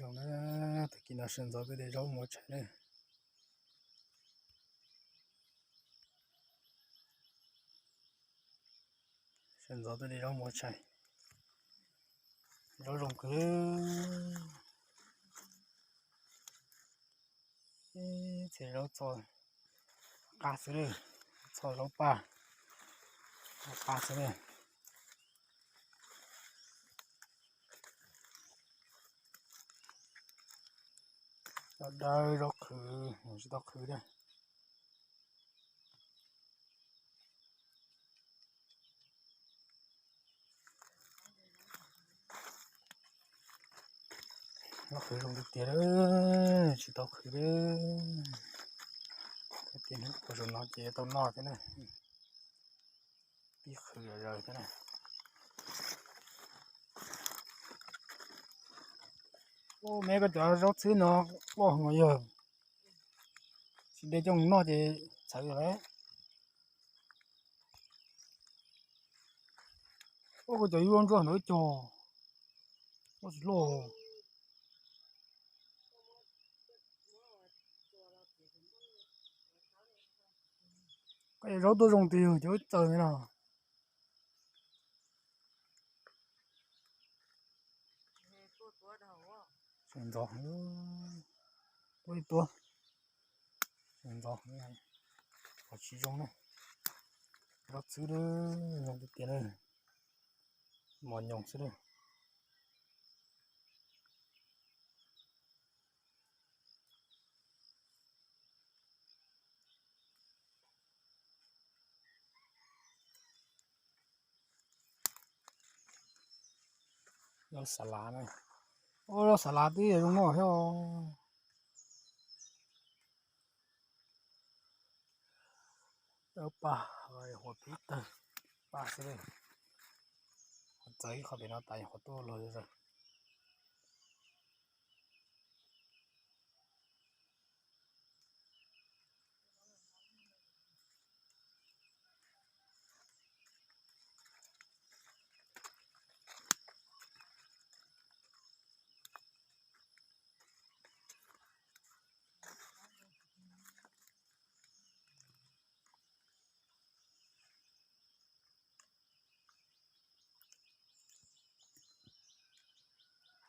Tag kis no sawv ntxov tuaj de zaub mus ua tshais na. Sawv ntxov tuaj de zaub mus ua tshais. Zaub zoo kawg. Txiv zaub txo qab xwb, txo zaub paj, zaub qab xwb na. Zaub dawb zaub qhwv, tsis tau qhwv thiab. Zaub qhwv zoo tiag tiag, tsis tau qhwv li. Tiag hnub puas zaum no ces tau noj thiab na. Pib qhwv zom zaws thiab na. Ub, me koj cov zaub txhwb no loj heev yog, tsis de coj mus noj ces txhawv lawm. Ub, koj cov yub ntsuab ntawd cog, ub, tsis loj. Koj cov zaub tuaj zoo tiag, cov txawv no. Sawv ntxov, tuaj ib tuaj. Sawv ntxov, qhov tsis zoo na. Zaub txhwb zoo tiag tiag na, mos nyoos xwb na. Zaub xav lav na. Ub, zaub xav lav twb zoo noj thiab os. Zaub paj, huam pib tawg, paj xwb. Qhov txawv ib qho pem no tas, qhov tuaj luag zom zaws.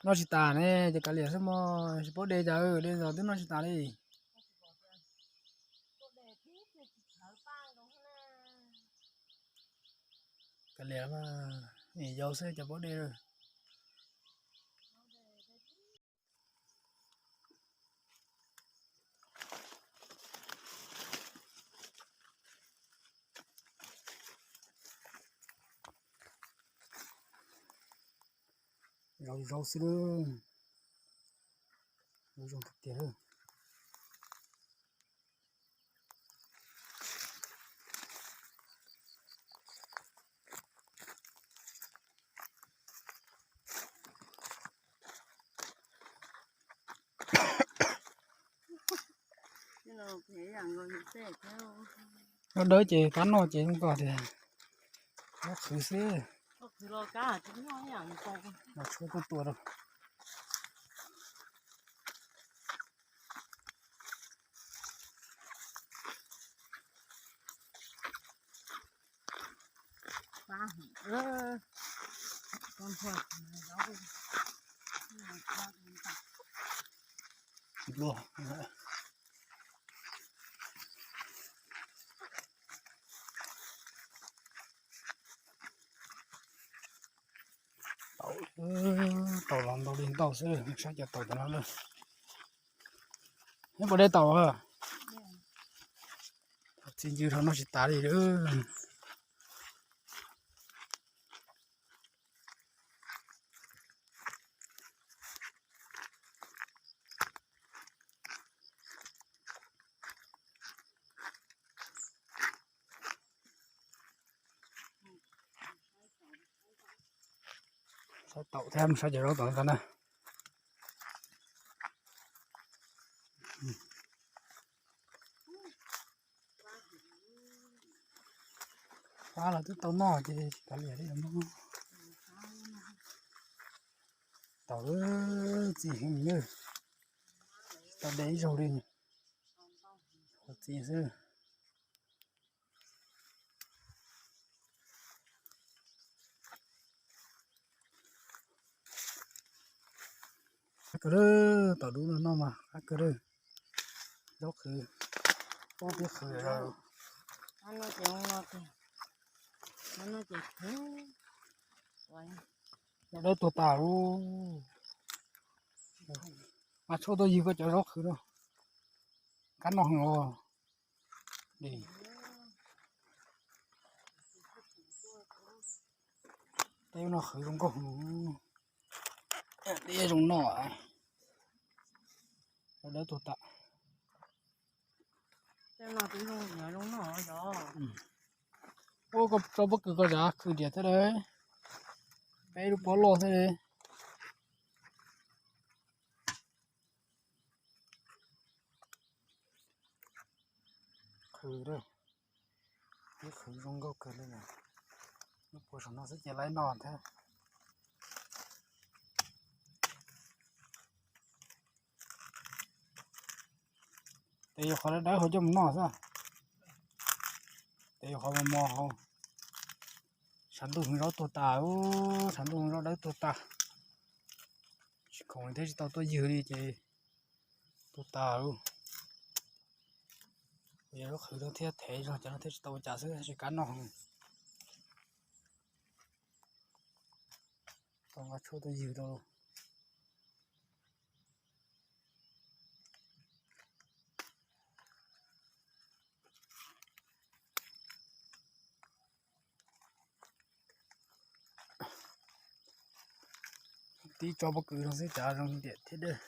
Noj tsis tas ne, ces kav liam xwb mog, tsis paub de cas de zog twb noj tsis tas li. Kav liam mas, yau xwb cas paub de. Zaub zaub xwb, zaub zoo tiag tiag. Zaub dawb ces kab noj ces zoo koj tias, zaub qhwv xwb. Los tshuav kuj tua rau. Taum, taum los ntau li ntau xwb, saib cov taum tom no lawm. Neb puas de taum? Txi ncw rau noj tsis tas li. Saib taum thiab saib cov zaub tom ntawd na. Pab los twb tau noj ces tsis kav liam li os. Tau, txi heev na, tsis tau de ib zaug li, qhuav txi xwb. Qab kawg, tom dub no noj mas qab kawg li. Zaub qhwv, zaub qhwv, zaub dawb tuag tas lawm. Mas tshuaj tuaj ywg koj cov zaub qhwv no, kab noj heev os. Tej no qhwv zoo nkauj, tej zoo noj, dawb tuag tas. Ua koj tso pob kws koj zam khwv diam thiab, peb lub pob loj thiab. Qhwv, ib qhwv zoo nkauj kawg li. Lub puas saum no xwb ces laib noj thiab. Tes yog qhov dawb dawb hauv coj mus noj xwb. Tes yog qhov mos mos hauv. Tshav ntuj heev zaub tuag tas, tshav ntuj heev zaub dawb tuag tas. Tsis khoom li thiab tsis tau tuaj ywg li ces tuag tas. Yog zaub qhwv no thiab thev zog cov no thiab tsis tau ua cas xwb, tsis kam noj. Tau nqa tshuaj tuaj ywg rau. Tib tso pob kws no xwb cas zoo diam thiab dawb.